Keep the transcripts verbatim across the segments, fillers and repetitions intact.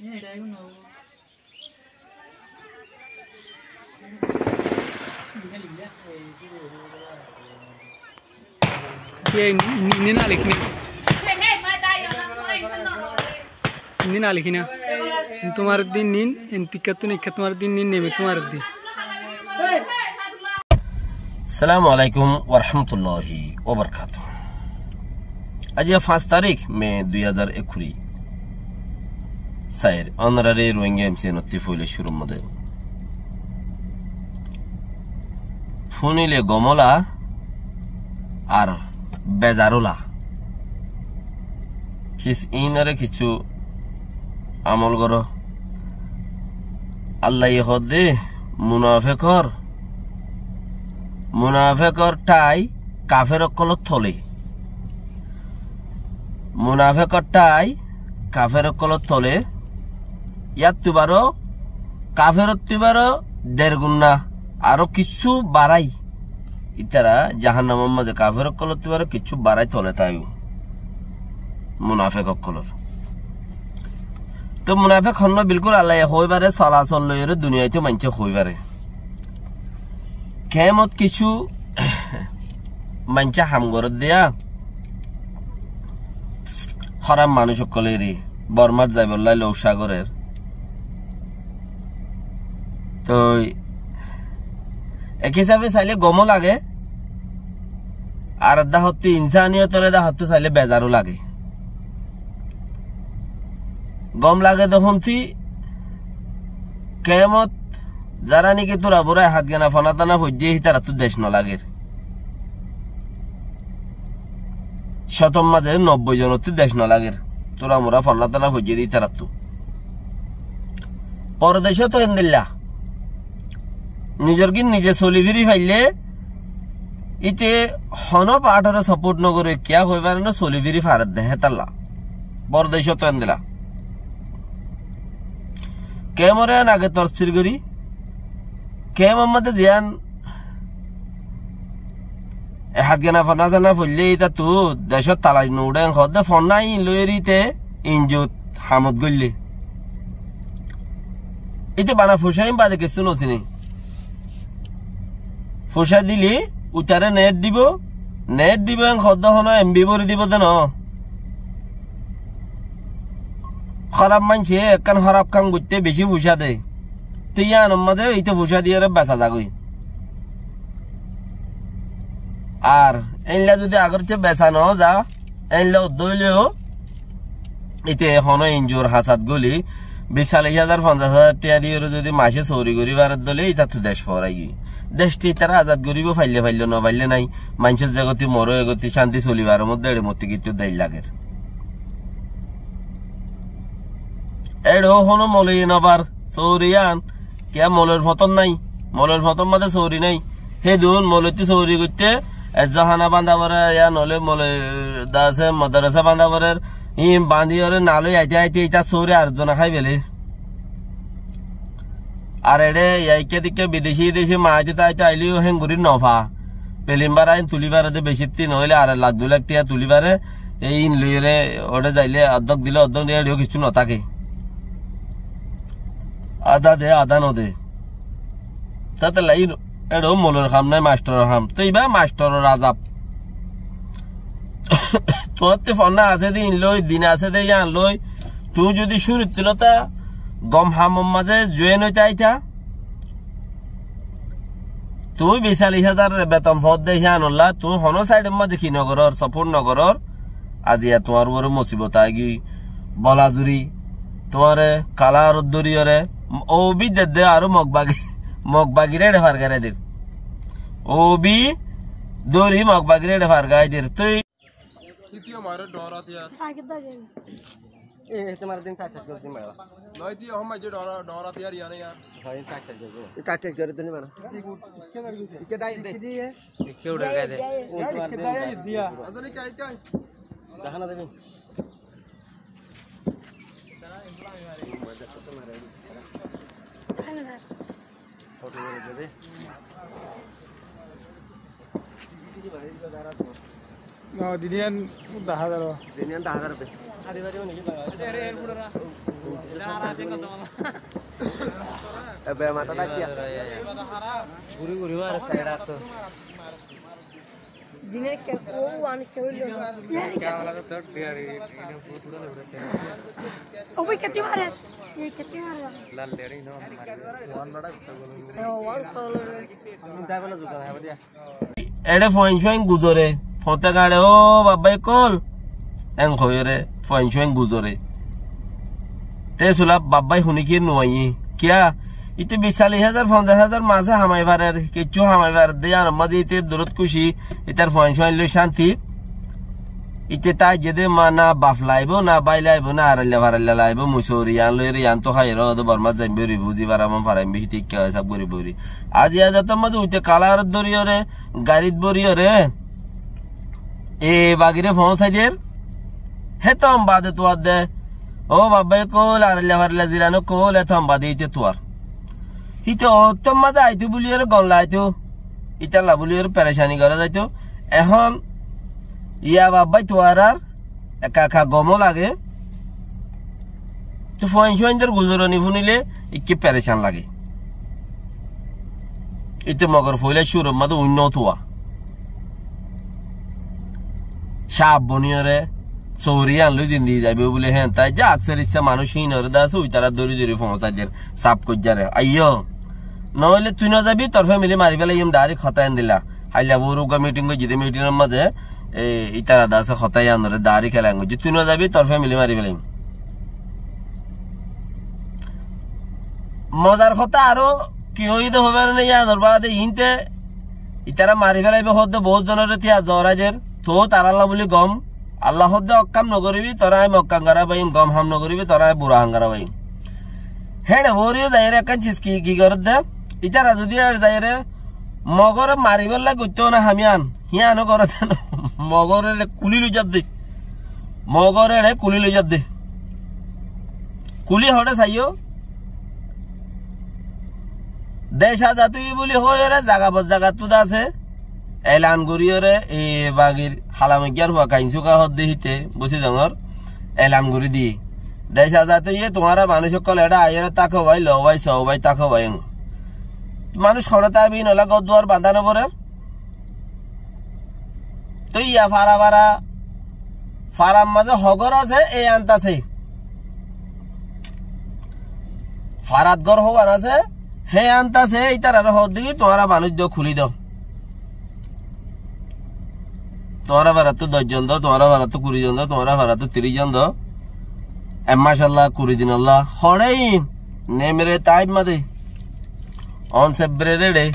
Ke ni-, ni-, ni na lekí na. Ni na lekí na. Tuáñr din nin, en tikka tun ikka tuáñr din nin neme tuáñr din. Assalamu alaikum warahmatulláhi wabarakátuhu. Aijja fañs tarík me dui házar ekkuri. Sair, ónorare Rohingya M C N ottú foila cúrur modé fúnile gom ola ar bezar ola. Cis, iínore kissú amol goró. Allaye hoódde, munafekor, munafekor thái kafer ókkolor tole. Munafekor thái kafer ókkolor tole. Yáttu baró, kaferottu baró der gunna aró kissú barái. Ítara jahannamor mazé kafer ókkolottú baró kissú barái tole táibo. Munafek ókkolor. Toi munafek honnúa bilkúl Allaye hoói faré, solasol loiyóre duniyait maincé hoói faré. Kemot kissú maincé ham gorédde yá, hóraf manúic ókkolore Bormát zaibolla lou cágorer. Toi ek hísafe sailé gomó lage, ar edde hottú insaniyotor edde hottú sailé bezaró lage. Gom lage de hontí, kemot zará niki tura bura e hátgana fona tana foijjé hítarattú dec no lager. Cótor mazé nobboi zonottú dec no lager. Tura mura fona tana foijjé de hítarattú. Pordecót endilla. Nizor gín nize soli firi faillé, íte honó paáthore saport no goré, kiyá hoi fare no, soli firi faredde hétalla. Pordecót endilla. Kemore en age torsir gorí, kemor modé ziyán e hátgana fona zana foillé ítattu decót talac no uçé, en hoódde fona íin loiyóre íte injut hamot goillé. Íte bana fucá ín bade kessú no siné. Fucá dile uitaré net dibo, net dibo en hoódde hono M B bori dibo de no. Hóraf maincé ekkán hóraf kam goitté bicí fucá de. Te yíanor mazé íte fucá diyóre besa zagói. Ar éilla zudi agorcé besa no za, éilla uddá óileyo, íte hono injur hasat goli, bic, callic házar, fonzaic házar tiañ diyóre zudi mace sori gorí faredde óile, ítattu dec foórai giyói. Dec te ítara azad goríbo, faillé faillé, no faillé nái. Maincór zegoti moró egoti cánti soli farer modde eçe mottí gittu dec lager. Eçe ó hono moloiye no far, sóori yían, kiyá moloir fotót nái, moloir fotót mazé sóori nái. Hédun moloittú sóori goitté, ezzó hána banda forer, yá noóile moloir dase, modarasa banda forer, híin bandíyore naloi aite aite ítar sóori ar ezzone hái fele. Ar eçé yá ikká dikká bideci ideci maáite táite ailé yó héngorí nofá. Pelin bára hín tulí fare dé becittí noóile ar ek lak dui lak thiañ tulí fare. Ei ín loiyóre óçe zailé oddók dilé oddók dilé eçé yó kissú notáke. Adá de, adá node. Tátolla ín eçé ó molor ham nái, mastoror ham. Toi ibá mastoror azab. Tuáñttú fonná asé dé ín loi, din asé dé yían loi, tuñí zudi cúruttu lóta gom hamor mazé join óita aita, tuñí bic callic házar beton foódde yíanolla, tuñí honó saidor mazé ki nogorór, soport nogorór, aziya tuáñr uore musibot aigiyói, bolazuri, tuáñre kalar dóriyoré, obi dedde aró mokbagi, mokbagiré eçe fargarai dir. Obi dóri mokbagiré eçe fargarai dir. Toi Itiyo mare dhorat yar. Age dage. E, tomar din ṭac ṭac gori din mare. Noi, itiyo hom maje dhora, dhorat yar, yane yar. Hoi, ṭac ṭac gori din. Ṭac ṭac gori din mare. Ikke dai de. Ikke ude gai de. Ikke dai de. Asole ikke, ikke. Dahana de. Dahana de. No, diniyan dahá zar. Diniyan dahá zar de. Ebe mata dacciya. Guri guri mare side atto. Dine ke o wan ke lo. Yani ke. O bhai, kete mare? Ye kete mare? Lal deri no mare. Wan bada. O wan ko lo. Ni dai bala zuga hai badiya. Eçe fuain suain guzore, foñte gañçe, "Ó babbá ókkol," en hoiyóre fuain suain guzore. Te sula babbái huni ki nuaiyé? Kiyá? Ite bic callic házar, fonzaic házar masé hamai farer, kiccú hamai farer de, yíanor mazé ite durot kúci, itar fuain suain loi cánti. Ite táijje de ma na baf laibó, na bái laibó, na arailla farailla laibó, mui sóori yián loiyóre yiántu háiyore óde Bormát zaimbi, rifuzi faraibó, faraimbi, híte ikká hísab gorí boiri. Aijja zator mazé uite kalar dóriyore, garit bóriyore, e bagire foóñsai der, hétom bade tuar de, ó babbá ókkol, arailla farailla ziran ókkol, hétom bade ite tuar. Híte ottór mazé aitó buliyóre gom laitó, ítalla buliyóre perecani gorá zaitó. Ehón ya babbái tuárar ekka ekka gomó lage. Te fuain suaindor guzoroni funile ikki perecan lage. Ite mogor foila curor mazé uinno tuwa. Caf boniyore, sóori yián loi zindigi zaibo buli héen. Te aijja akser issá manúic híinore de asé, uitará dóri dóri foóñsai der, saf goijjáre. Aiyó. Noóile tui nozabi, tor femili mari felaiyum, dairek hotá endilla. Hailla bóur uggúa miting goijjé de, mitingor mazé, e, ítara de asé hotá yiánore dairek elan goijjé. Tui nozabi, tor femili mari felaiyum. Mozar hotá aró ki óiye de hoibar né, yiánor bade iínte ítara mari felaibo hoódde bout zonore tiya zorai der, toóu tarálla buli gom. Allah hoódde ok ham nogoribi, toré añí ok ham gorá faiyum, gom ham nogoribi, toré añí bura ham gorá faiyum. Héçe bóri yó zaiyóre ekkán ciz ki, ki gorédde, ítara zudi héçe zaiyóre mogore maribálla goittóu na ham yían, híyano gorédde no, mogore eçe kuli loizadde, mogore eçe kuli loizadde. Kuli hoçé saiyó, dec azad óiye buli hoiyóre zaga bot zagattú de asé, elan goríyore, e bagir hala moijjar fua Kainsuka hoódde híte, Busidongor, elan gorí diyé. Dec azad óiye, tuáñra manúic ókkol eçé aiyóre táko bái, lou bái, sou bái, táko bái. Manúic hoçé táibo, ín ola gór duar bañdá no forer. Toi ya fara fara, farar mazé hogór asé, e ant asé. Farat gór hogan asé, hé ant asé, ítarare hoódde ki, tuáñra manúic do, kuli do. Tuáñra farattú doc zon do, tuáñra farattú kuri zon do, tuáñra farattú tiríc zon do. E, macálla, kuri dinolla. Hoçé iín, nemre taib mazé. Onse brerere.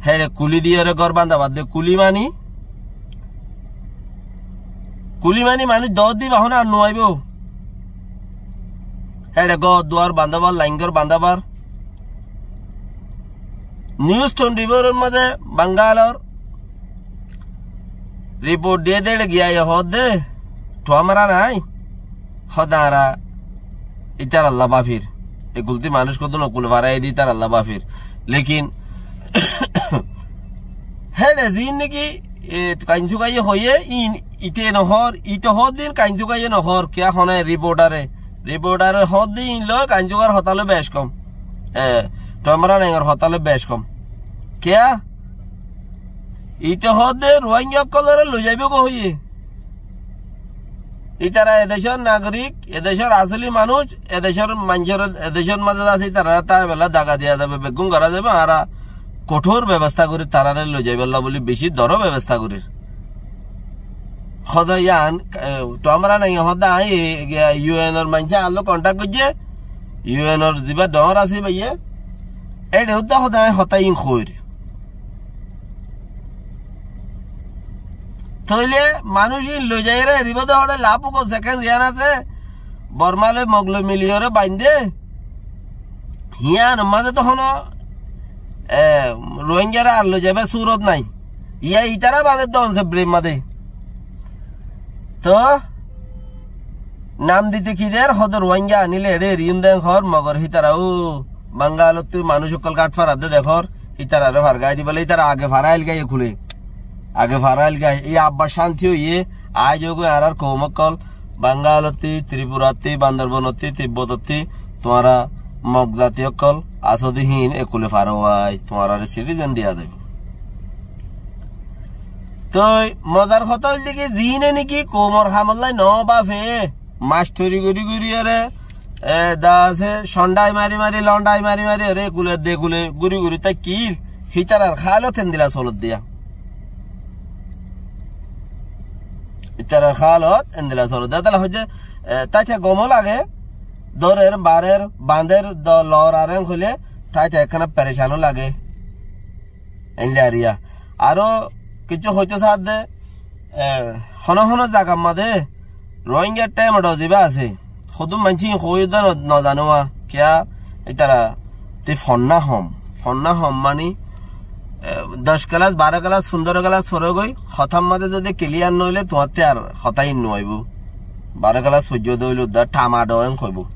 Héçe kuli diyóre gór bañdá badde. Kuli mani, kuli mani manúic doór diba hone ar nuaibó. Héçe gór duar bañdábar, lain gór bañdábar. News twenty-four or mazé Bangalor riport diyé de, eçe giyai hoódde, thuamara nai, hoódde añára ítaralla bafir. E kulti manúic hoddún okul farai di ítaralla bafir. Lekin, héçe ziín niki, e, Kainsukaye hoiyé, iín, ite nohór, ite hoódde iín Kainsukaye nohór, kiyá hone riportare, riportare hoódde iín loi Kainsukar hotá loi bec kom. E, Tomra Nengor hotá loi bec kom. Kiyá? Ite hoódde Ruáingga ókkolore loizaibóu goi hoiyé. Ítara e decór nagorik, e decór asóli manúic, e decór maincóre, e decór mazé asé, ítarare táiballa daga diya zaibo, beggún gorá zaibo, añára kothór bebostá gorír, taráre loizaiballa buli bicí doro bebostá gorír. Hoódde yían, e, Tomra Nenge hoódde aññí, e, U N or maincé añálloi konthák goijjé, U N or zibá dhoóñr asé íbayé, éçe uddá hoódde aññí hotá iín hoóir. Tóile manúic iín loizaiyóre eribóu de hoçé laf uggúa sekén ziyán asé, Borma loi Mog loi miliyóre baindé, híyanor mazé toóu honó, e, Ruáinggare ar loizaibár surot nái. Yá itará baade dóonse brim mazé. Toóu nam dite ki der, hoódde Ruáingga aníle eçé eriyúm de hoór, mogor hítara ó Bangalottú manúic ókkol gáth faradde dekór, ítararé fargái dibálla, ítara age fara ailgá yé kule. Age fara ailgá, yé abbar cánti óiye, aáiz ógoi añárár koum ókkol, Bangalottí, Tripurattí, Bandarbonottí, Tibbotottí, tuáñra Mog zati ókkol asó de híin ekule faro wai, tuáñrare citizen diya zaibo. Toi mozar hotá óilde ki, ziíne niki koumor hamollá no bafe, mastori gori gori ore, e, da asé, sondai mari mari, londai mari mari ore, ekule dekule gori gori táikkil, hítarar hálot endila soloddiya. Ítarar hálot endila soloddiya. Tala hoide, e, táite gomo lage, dorer, barer, bander, do, lor ar en hoile, táite ekkana perecano lage. Eilla ariya. Aró kissú hoito saádde, e, hono hono zagar mazé Rohingya thémedho ziba asé, hodún maincé hoi de no, no zane wá. Kiyá? Ítara te fonná hom. Fonná hom mani, e, doc kelas, baró kelas, fundoro kelas foró goi, hotár mazé zodi kiliyar no óile tuáñtte ar hotá in no aibó. Baró kelas foijjó de óile udda thamadho en hoibó.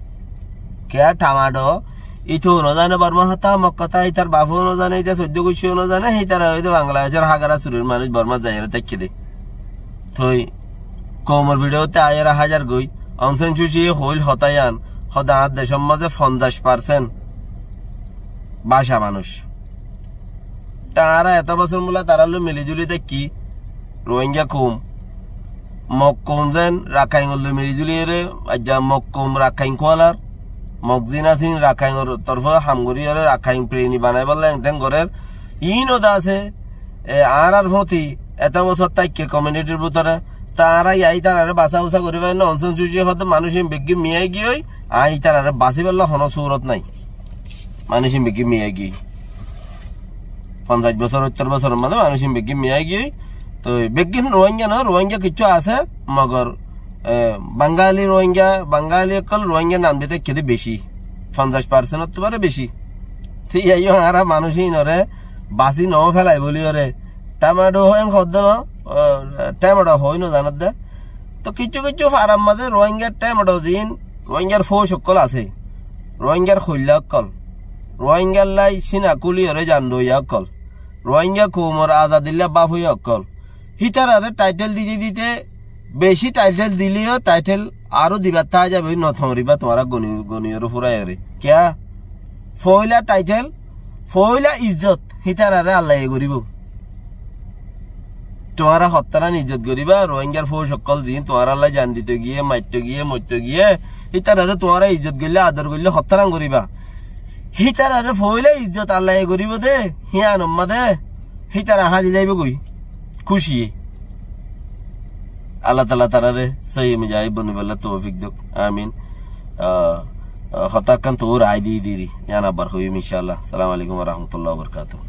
Kiyá thamadho? Ítou no zane Bormar hotá, Mog hotá, ítar bafou no zane, ítar soiddó guccíu no zane, hítara óilde Bangladecór hagara surir manúic Bormat zaiyóre táikke de. Toi koumor fiçótte aiyóre házar goi, Aung San Suu Kyi hoil hotá yián, hoó de añár decór mazé fonzaic parsent báca manúic. Te añára eto bosór mula tarár loi mili zuli táikki, Rohingya koum, Mog koum zen Rakhain or loi mili zuli ere, aijja Mog koum Rakhain kualar, Mog zin asín Rakhain or torfó ham gorí ere, Rakhain preni banaibálla eng teng gorér, iín o de asé, e, añárar fóti eto bosór táikke komiunitir bútore, te añára yá ítarare basá usá gorí farir né? Aung San Suu Kyi hoó de manúic ín beggín miyai giyói, añí ítarare basíbálla honó surot nái. Manúic ín beggín miyai giyói. Fonzaic bosór, óttor bosóror mazé manúic ín beggín miyai giyói. Toi beggín Rohingya no, Rohingya kissú asé, mogor, e, Bangali Rohingya, Bangali ókkol Rohingya nam di táikke de beci. Fonzaic parsent ottu bare beci. Te yá yó añára manúic ínore basí no félai bóli ore thamadho hoó en hoó de no, e, thémedho hoói no zanor de. To kissú kissú farar mazé Rohingyar thémedho ziín, Rohingyar fóuc ókkol asé, Rohingyar hoilla ókkol, Rohingyar lai sína kúli ore zan doiya ókkol, Rohingya koumor azadilla báfoiya ókkol, hítarare thaithel dite dite, beci thaithel dile yó thaithel aró dibar táa zaibo, no thoñriba tuáñra goni, goni ore furai ore. Kiyá? Foóila thaithel, foóila izzot, hítarare Allaye goríbo. Tuáñra hottáran izzot goríba, Rohingyar fóuc ókkol ziín tuáñralla zan dito giyé, maitto giyé, moitto giyé, hítarare tuáñra izzot goille, ador goille hottáran goríba. Hítarare foóila izzot Allaye goríbo de, híyanor mazé hítara háñdi zaibo goi kúciye. Allah taala tarare sóiyi mujahid bonibálla toufik douk. Amin. Ah, ah, hotá ekkán toóu rai di diri, yián abbar hoiyum incállah. Assalamu alaikum wa rahmatullahi wa barakatuhu.